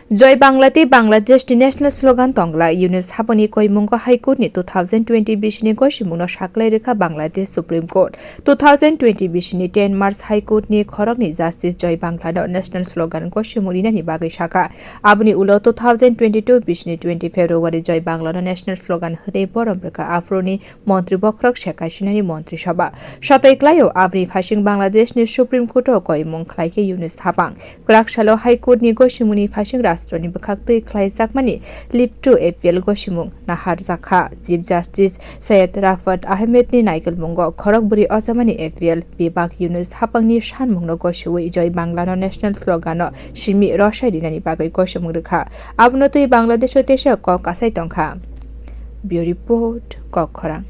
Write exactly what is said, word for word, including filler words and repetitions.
Joy Bangla tei Bangladesh ni national slogan tongla. Yunus hapangni koimungo High Court ni two thousand twenty bisini gosimungno saklai rwkha Bangladesh Supreme Court. Two thousand twenty bisini ten March High Court ni khoroknwi Justice Joy Bangla no national slogan gosimung rinani bagwi sakha. Aboni ulo two thousand twenty-two bisini twenty February Joy Bangla no national slogan hwnwi borom rwkha aphuruni Montri bokhorok Sheikh Hasinani Montri Sabha. Satai klaio aboni phaising Bangladesh ni Supreme Court o koimung khlai khe Yunus hapang. Kwrak salo High Court ni gosimungni phaising Rashtroni bwkhak twi khlaijakmani Leave to Appeal gosimung naharjakha. Chief Justice Syed Rafat Ahmed ni naikolmungo khorok bwrwi ojamani appeal bebak Yunus hapangni sanmungno gosiwi Joy Bangla no national slogan no simi rosai rinani bagwi gosimung rwkha. Abono twi Bangladesh o teisa kok kasai tongkha. Bureau Report, Kokkhorang.